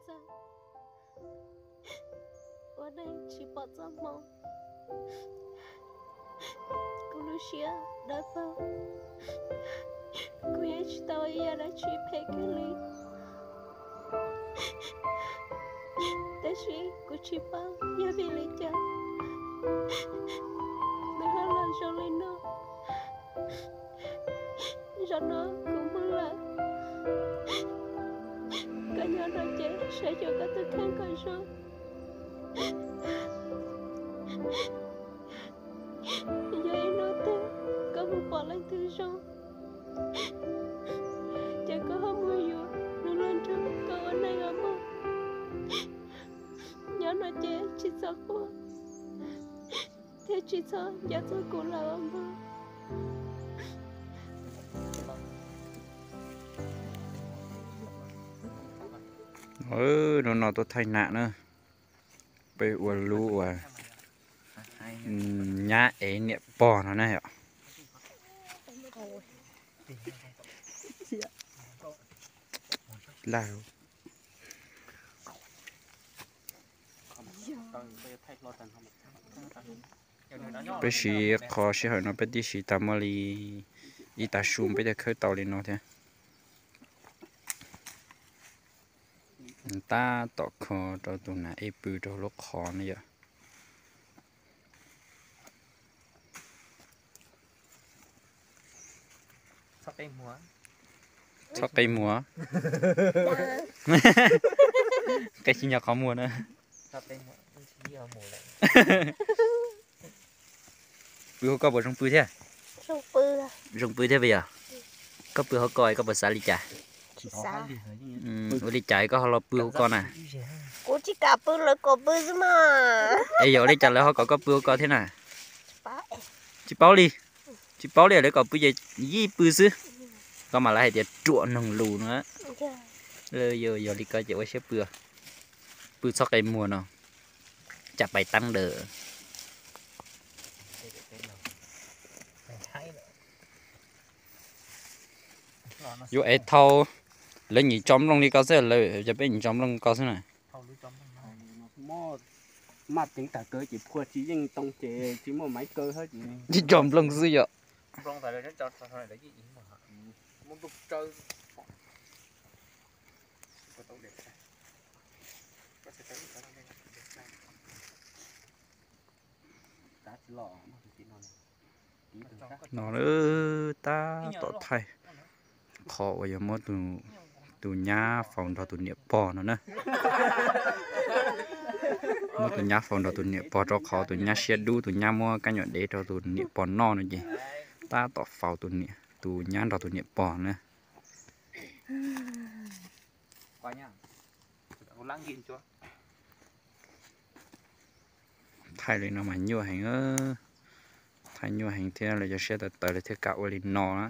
txawj, ua neej tsis pom txoj hmoo. Kuv lub siab dawb paug, kuv yeej tsis tau ib yam dab tsi phem kiag li. Tab sis kuv tsis paub yog vim li cas nws ho los zoo li no. Zaum no kuv mus lawm, koj nyob no ces saib xyuas koj tus kheej kom zoo. Yog ib hnub twg koj mus pom leej twg zoo, ces koj ho mus yuav nws los nrog koj ua neej os mog. Nyob no ces tsis txhob quaj, thiab tsis txhob nco txog kuv lawm os mog. Hnub no tuaj thaij nam na, peb ua lub uas nyab ev niam pog no na yom. Laj, peb siv qhov sij hawm no peb twb siv tau muaj li ib tag su peb thiaj khawb tau li no thiab. Tab tom kho rau tus nam ev pw rau lub qhov no yom. Txhob qe muag. Qe tsis nyob qhov muag na. Pw hauv ko puas zoo pw thiab? Zoo pw thiab puas yog? Koj pw hauv ko koj puas xav li cas? Ua li cas koj ho los pw hauv ko na? Kuv tsis kam pw, lawv kom pw xwb mas. Es yog ua li cas lawv ho kom koj pw hauv ko thiab na? Tsis paub li. Tsis paub li, lawv kom pw ces yij pw xwb. Koj mas lawv hais tias ruam noog lus no. Yog li ko ces ua siab pw, pw txhob qe muag no. Cas pais teeb ntawd. Yuav ev thau, lawv nyim tso nplooj li ko xwb, lawv cov peb nyim tso nplooj ko xwb na. Maj ceev tag kawg ces phua tsis yeej too ces tsis muaj maiv kaw hab ces tsis tso nplooj xwb yom. No tab tom thaij qhov uas yog muab tus nyab faus nrog tus niam pog no na. Muab tus nyab faus nrog tus niam pog rau qhov tus nyab siab dub, tus nyab muab kab nyuam dev rau tus niam pog noj no ces tab tom faus tus niam, tus nyab nrog tus niam pog na. Thaij li no mas nyuaj heev, thaij nyuaj heev thiab lawv cov siab tawv tawv lawv thiaj kam ua li no na.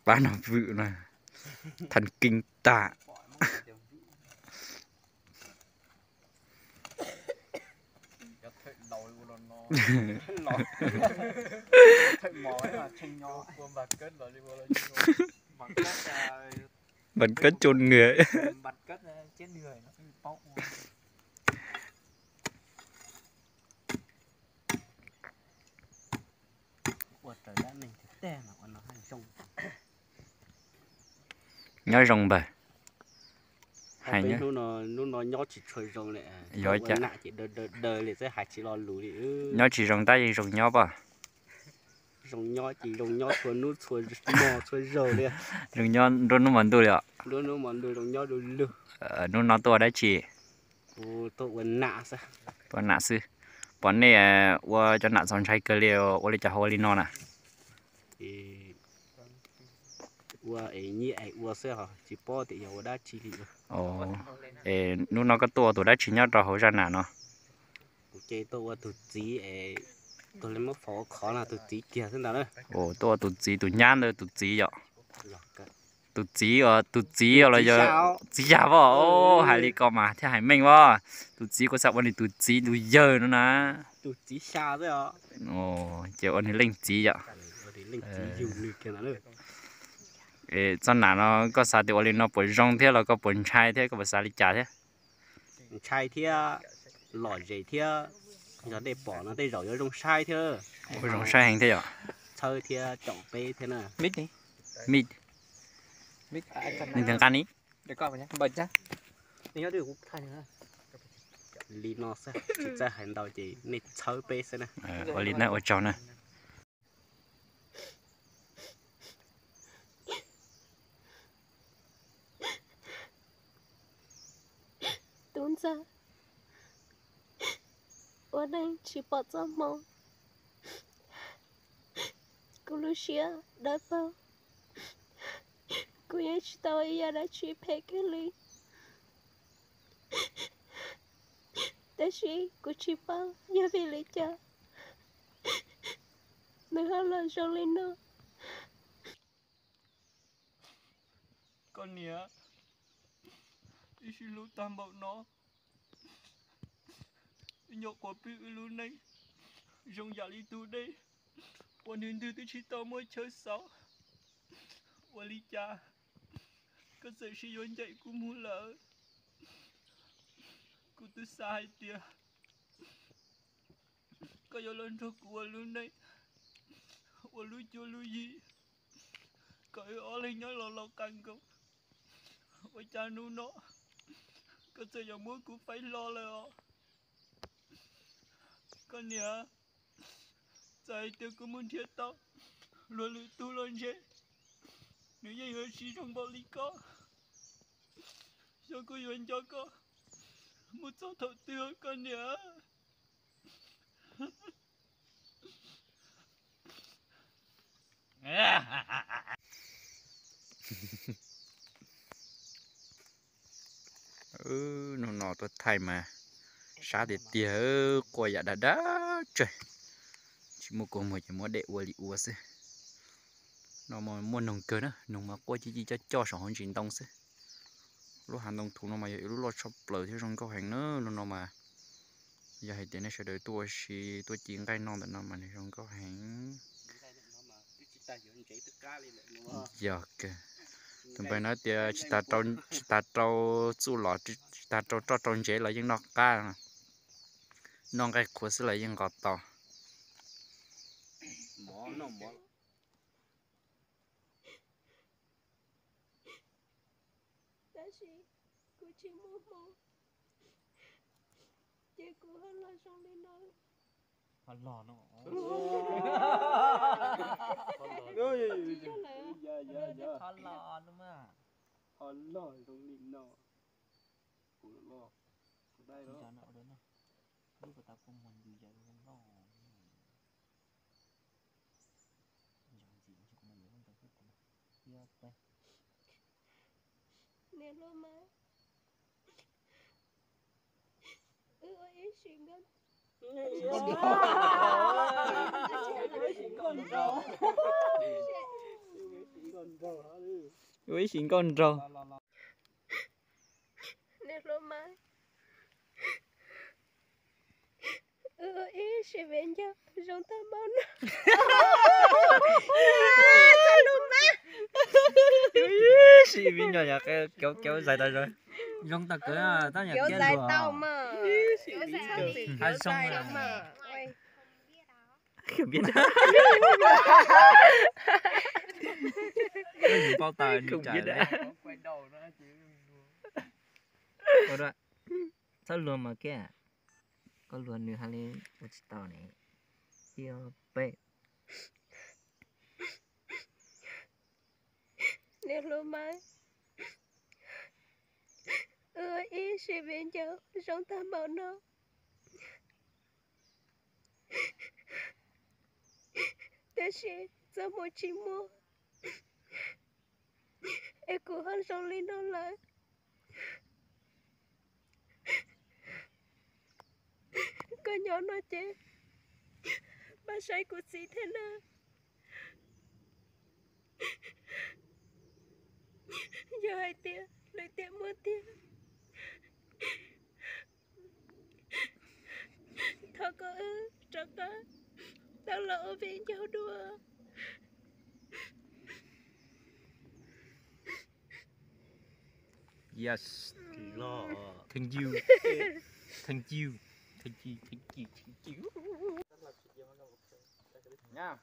Pab no vwm na, than kee tas. Npam kab cua nws. Nyob zoo npawg. Hnub no nyob tsis tshua zoo li, yog ua nam ces daws daws daws li xwb hais tsis lo lus li. Nyob tsis zoo tab yeej zoo nyob pom. Zoo nyob ces zoo nyob txhua hnub txhua hmo txhua zaug li. Zoo nyob nruab hnub hmo ntuj li os. Nruab hnub hmo ntuj zoo nyob du lug. Hnub no tuaj ua dab tsi? Tuaj ua nam xwb. Pom nej ua cov nam txaus ntshai kawg li, ua li cas ho ua li no na? Ua es nyiaj es ua xwb ho tsis paub tias yog ua dab tsi li. Es hnub no koj tuaj ua tus dab tsi nyob rau hauv zaj nam no? Kuv ces tuaj ua tus txiv es, tus li muab faus ua qhov no tus txiv kiag xwb ntag na. Tuaj ua tus txiv, tus nyab ntawd tus txiv yom? Tus txiv, tus txiv los yog txiv yawg pom, hais li ko mas thiaj hais meej pom. Tus txiv kuv xav ua nws tus txiv tus yawg no na. Tus txiv xya xwb os. Ces ua nws leej txiv yom? Txiv yug nws kiag ntawd. Txoj nam no koj xav tias ua li no puas zoo thiab los koj puas ntshai thiab koj puas xav li cas thiab? Ntshai thiab, lom zem thiab, yog dej pom no tej zaum yuav zoo saib thiab. Ua zoo saib heev thiab yom. Txhawb thiab caum peb thiab na. Mib, nws nqa ni. Li no xwb, tsis txawj hais ntau ces nej txhawb peb xwb na. Ua li na, ua tsaug na. Tub ntxawg, ua neeg tsis pom txoj hmoo, kuv lub siab dawb paug, kuv yeej tsis tau ib yam dab tsi phem kiag li. Tab sis kuv tsis paub yog vim li cas nws ho los zoo li no. Koj niam, wb sib hlub tag npaum no, wb nyuam qhuav pib wb lub neej zoo yam li tus dej uas nws ntwg twb tsis tau muaj chaw xauv. Ua li cas koj txawm sim yuav ncaim kuv mus lawm? Kuv twb xav hais tias koj yuav los nrog kuv ua lub neej, ua lub cuab lub yig, kom wb ob leeg nyob los laus qas nkaus. Ua cas hnub no koj txawm yuav muab kuv faib hlo lawm os? Koj niam, txawm hais tias kuv mus nrhiav tau luag lwm tus los ntshe nws yeej yuav tsis zoo npaum li koj. Xyov kuv yuav nco koj mus txog thaum twg koj niam. Hnub no tuaj thaij mas sab tiag tiag, quaj yam dag dag tsawg. Tsis muaj kua muag ces muab dej ua li ua xwb. No mas muaj noog kawg na, noog mas quaj ci ci coj coj saum hauv ntsis ntoo xwb. Lub hav ntoo thuv no mas yog ib lub loj tshaj plaws thiab zoo nkauj heev na. Lub no mas yog hais tias nej sawv daws tuaj ua si tuaj ci nqaij noj ntawm no mas nws zoo nkauj heev. Yog kawg. Tus npawg no tias tsis tas rau txuj los tsis tas rau roj rau ntsev los yeej noj qab. Noj nqaij qhuav xwb los yeej nqos tau. Tab sis kuv tsis muaj hmoo, ces kuv ho los zoo li no. Ho los no. Ho los no mas. Ho los zoo li no. Kuv los, kuv dai los. Niam hluas mas, wb ua ib sim nkauj, ua ib sim nkauj nraug. Niam hluas mas, wb ua ib sim viv ncaus zoo tag npaum no. Sim viv ncaus yog kev kev zais tau zoo. Zoo tag kawg, tab yog kev zais tau mas. Txhob luag mas kiag, koj luag nws hais li ua tsis tau ne. Ib ob peb. Niam hluas mas, wb ua ib sim viv ncaus zoo tag npaum no, tiam sis txoj hmoo tsis muaj, es kuv ho zoo li no lawm. Koj nyob no ces pab saib kuv txiv thiab na. Yog hais tias lwm tiam muaj tiag, thov koj wb rov qab tau los ua viv ncaus dua. Yes. Thank you. Thank you. Thank you, thank you, thank you. Nyab,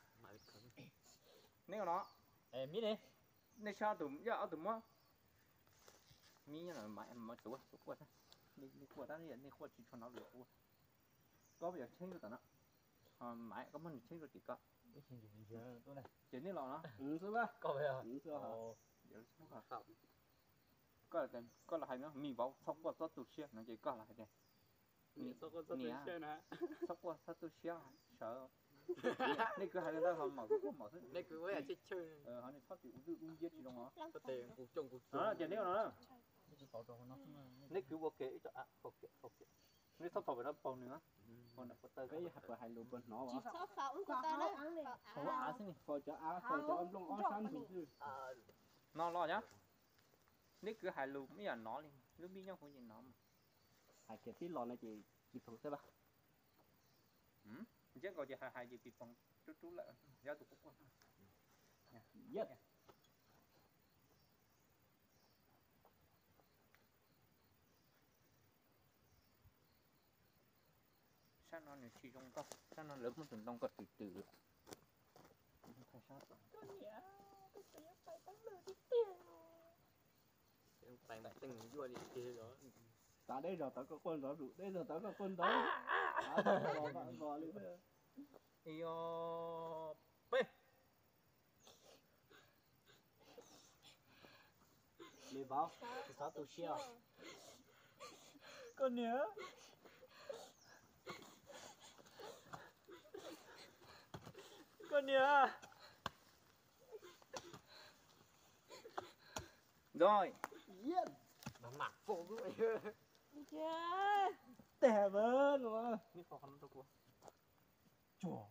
neb no, nej saib, yog ob tug muab, mib, nej quaj, nej quaj tab nej quaj tsis tshua hnov lus kuv. Koj yog tsheeb rau tom no, Maiv, koj muab nws tsheeb rau tim ko. Ces nej los no. Koj los hais no, me vauv txhob quaj txhob tu siab no ces koj los hais tias, niam, txhob quaj txhob tu siab sawv. Nej kwv hais li ntawd ho mam kuv kuj mam xwb. Ho nej txhob tim ua lub lub nciab tsis zoo os. Ces neb no, neb kwv ua ke ib co av, nej txhob faus pem no paug nws, faus nram ko taw, peb hais puas hais lus puas hnov os. Faus av xwb, faus cov av, faus cov nplooj ob sab ntug xwb. No los yog, neb kwv hais lus ib yam nov li, lub mib nyob hauv ces nov mas. Hais kiag tib los no ces pis poog xwb las. Ntsia nkaus ces hais hais ces pis poog rub rub lawm, yog tus quaj quaj. Sab no nws tsis zoo nkauj, sab no lawv muab tus ntoo kom twm twm lawm. Tav deb zog tawv koj quaj ntxov, deb zog tawv koj quaj ntxov. Ib, ob, peb. Me vauv, tsis txhob tu siab. Koj niam, koj niam. Rồi. Tes mas. Cuag. Cuag.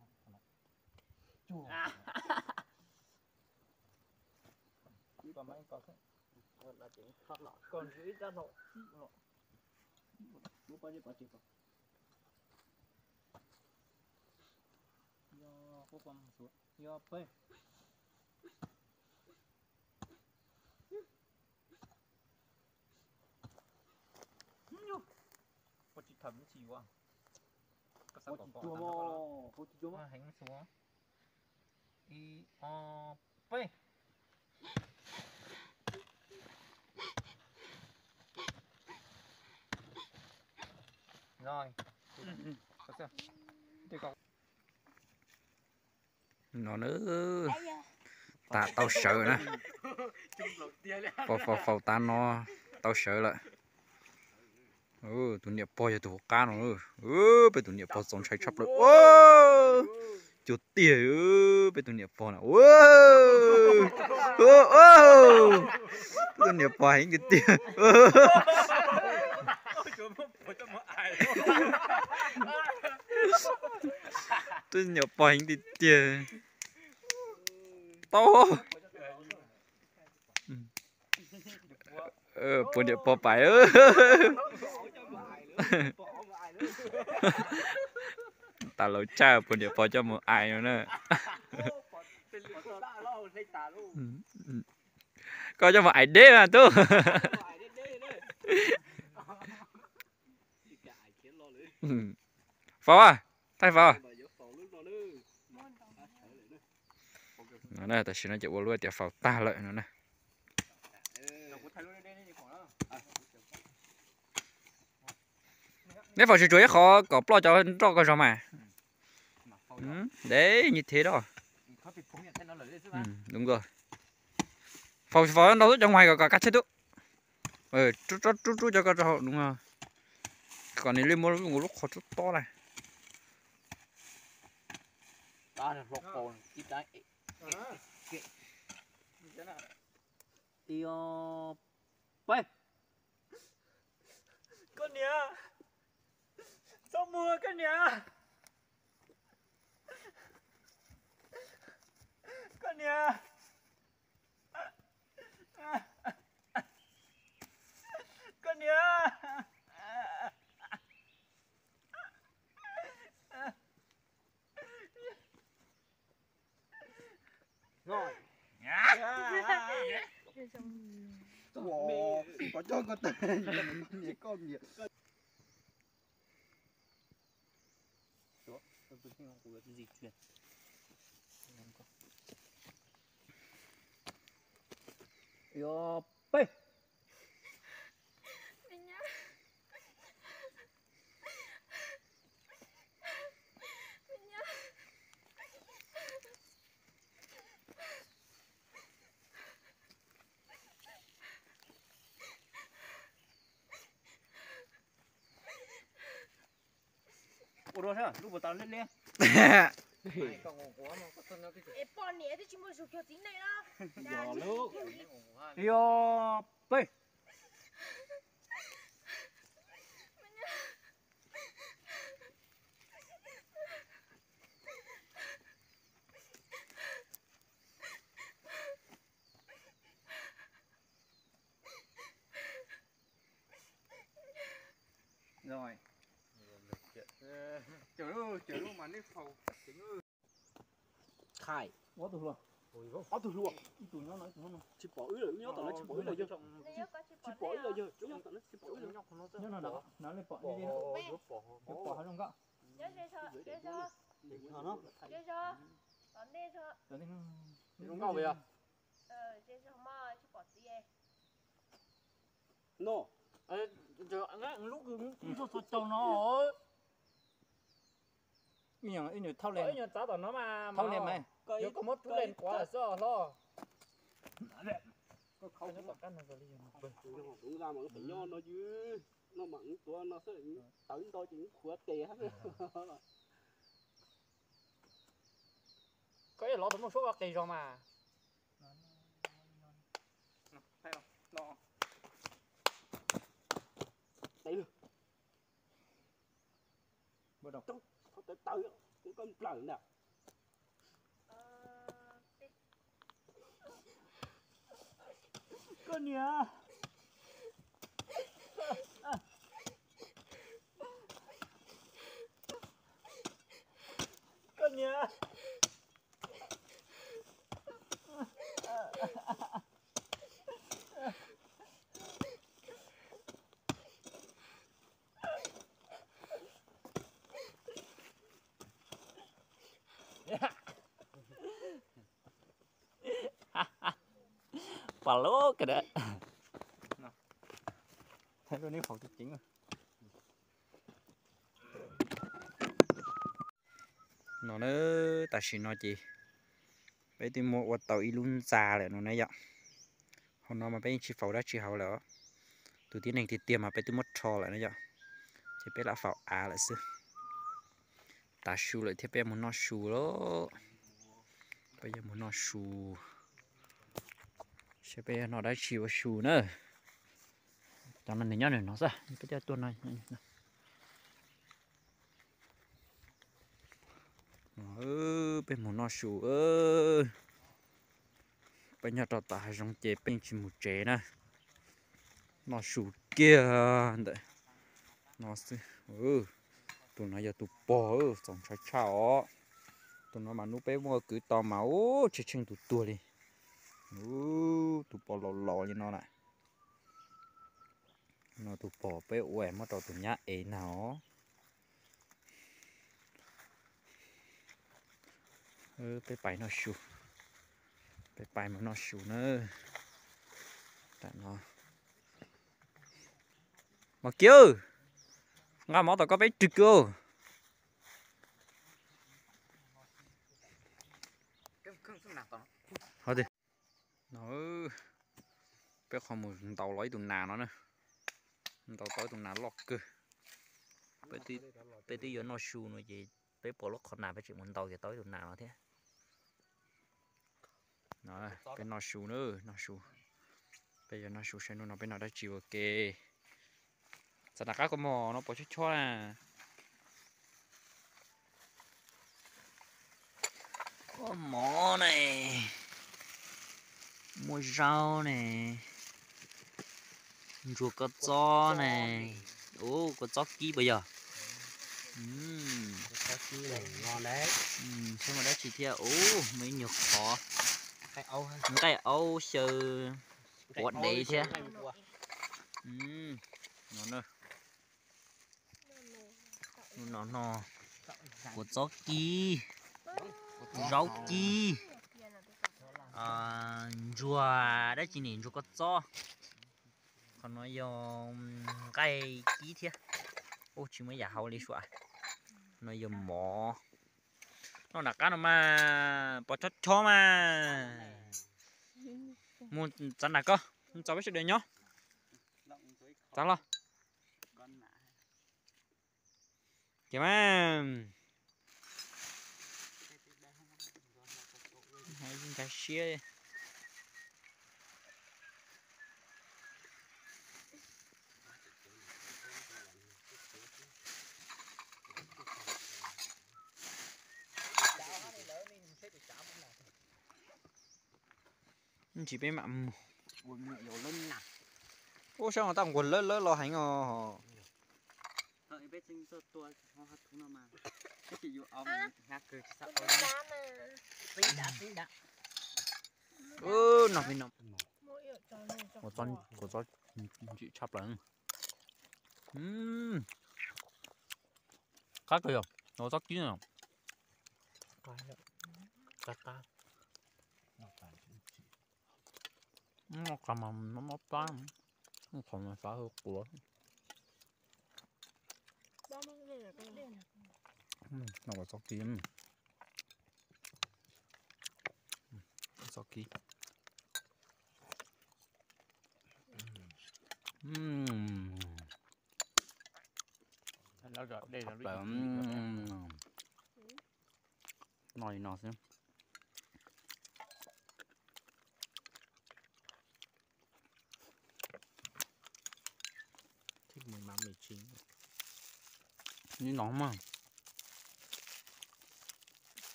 Ib, kom mas ib, kom xwb. Kom ntsws ib rab hlau. Muab pob zeb pov tseg ko. Yog, yog peb. Ua tsis tham tsis yuav. Koj xav kom pom tag nrho heev xwb. Ib, ob, peb. Rồi. No na, tas tau sawv na. Faus faus faus tas no tau sawv lawm. Tus niam pog yog tus hauv qab no. Peb tus niam pog txaus ntshai tshaj plaws. Cuag tiag, peb tus niam pog na. Peb tus niam pog heev tiag tiag. Tus niam pog heev tiag tiag. Tau. Puag niam pog pais. Tas laus tshaj, puag niam pog coj mus ais no na. Koj coj mus ais deb mas tub. Faus, thaij faus. No na, tam sim no ces ua lub tias faus tag lawm no na. Neb faus tsis tsuas ib qho kom ploj cov nroj ko zog mas. Deb nyi thiab doj. Faus faus ntau xwb cov nguaim kom kom kab tsheb tub. Rub rub cov ko rau hauv, kom nws li muab lub qhov rub tob na. Ib, ob, peb. Koj niam, txhob muag koj niam. Koj niam, koj niam. Coj koj tag, koj niam. Ua peb. Ua dua thiab, lub puas tau liab liab. Es poj niam twb tsis muaj zug cuag txiv neej no. Yog lub. Yog peb. Rồi. Cawm lub, cawm lub mas neb faus. Khai. Ob tug hluas. Ob tug hluas. Ib tug nyob no, ib tug nyob no. Tsis pom wb lawm, nyob tom no tsis pom wb lawm yog. Tsis pom wb lawm yog, nyob tom no tsis pom wb lawm. Nyob no, nyob no, yuav pom, yuav pom hav zoov nkauj. Zoo nkauj yog. No. Lub txog txog caug no. Ib nyuag thauj li, ib nyuag txav tom no mas, thauj li mas. Yuav koj muab rub len kuav xwb hlob. Nyob no, nyob no xwb, tawv nto ces khuav tes. Koj ib los tus muaj suab koj qis zog mas. Tawv tawv, koj nplawm ntag. Koj niam. Koj niam. Pas lub kawg da. Thaij lub neb faus tseeb tseeb. No na, tam sim no ces peb twb muab ua tau ib lub ntxa lawm no na yom. Hauv no mas peb yeej tsis faus dab tsi hauv lawm os. Tus tib neeg tiag tiag mas peb twb muab rho lawm na yom. Ces peb lam faus av lawm xwb. Tav su lawm thiab peb mus noj su lawm. Peb yuav mus noj su. Saib peb yuav noj dab tsi ua su na. Cov no nws nyob nws no xwb, peb coj tuaj no. Peb mus noj su. Peb nyob rau tom hav zoov ces peb yeej tsis mus tsev na. Noj su kiag ntawm no xwb. Tus no yog tus pog, txaus ntshai tshaj os. Tus no mas hnub peb muaj kwv tau mas ub tsheej tsheej tus tuag li. Tus pog laus laus li no na. No tus pog peb ua muab rau tus nyab ev ntag os. Peb pais noj su, peb pais mus noj su na. Tam no Mos Kiab, nqa mov tom koj peb rwg kawg. No, peb qhov mus ntaus los ib tug nas no na. Ntaus tau ib tug nas loj kawg. Peb twb yuav noj su no ces peb pom lub qhov nas peb tseem mus ntaus ces tau ib tug nas no thiab. Peb noj su na, noj su. Peb yuav noj su saib hnub no peb noj dab tsi ua ke. Txav nram qab kua mos no pom chob chob na. Muaj mov ne, muaj zaub ne, ntsuag kua txob ne. Ub, kua txob kib puas yog? Saib muaj dab tsi thiab. Ub, muaj ib nyuag qhov nqaij aub xyaw quav dev thiab. No, no, no, kua txob kib, zaub kib, ntsuag dab tsi ne, ntsuag kua txob. Qhov no yog nqaij kib thiab. Ub, tsis muaj yam hau li suav. No yog mov. Noj nram qab no mas pom chob chob mas. Mus txav nram ko, mus txav peb sawv daws nyob. Txav los. Ces mas nkag siab. Ntsis peb mam mus. Ub, sab no tab nquag lawb lawb los heev os. No, kua txob ntsim tshaj plaws. Qab kawg yog, qab qab. Qhov mas mob mob plab, qhov mas xav hu quav. No kua txob kib, txob kib. No li no xwb. Li no mas.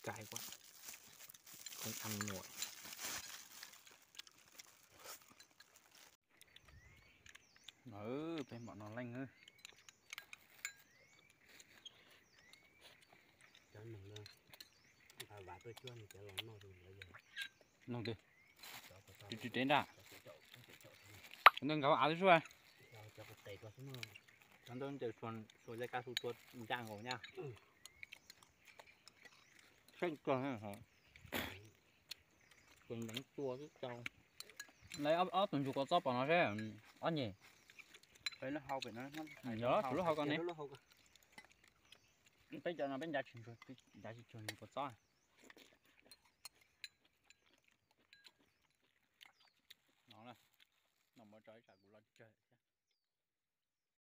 Cay quá. Không ăn nổi. Peb mam noj leej. Cov neeg, vam tuaj cuab nws cov los noj, noj twg? Tsis tsis tev nraj. Cov ntawd nkawd av twb suab. Cov ntawd ntes suas, suas zaj kaj su tua ncaj nkaus nyaj. Seej kawg. Suas nteev tua twb tau. Lawv ob tug ntsuag kua txob pom no seb, ob nyuag. Lub hau ko ne. Peb cov no peb ncav tsis tsuag, ncav tsis tsuag ntsuag kua txob. No, no, mus tso ib tsam kuv los tsawg.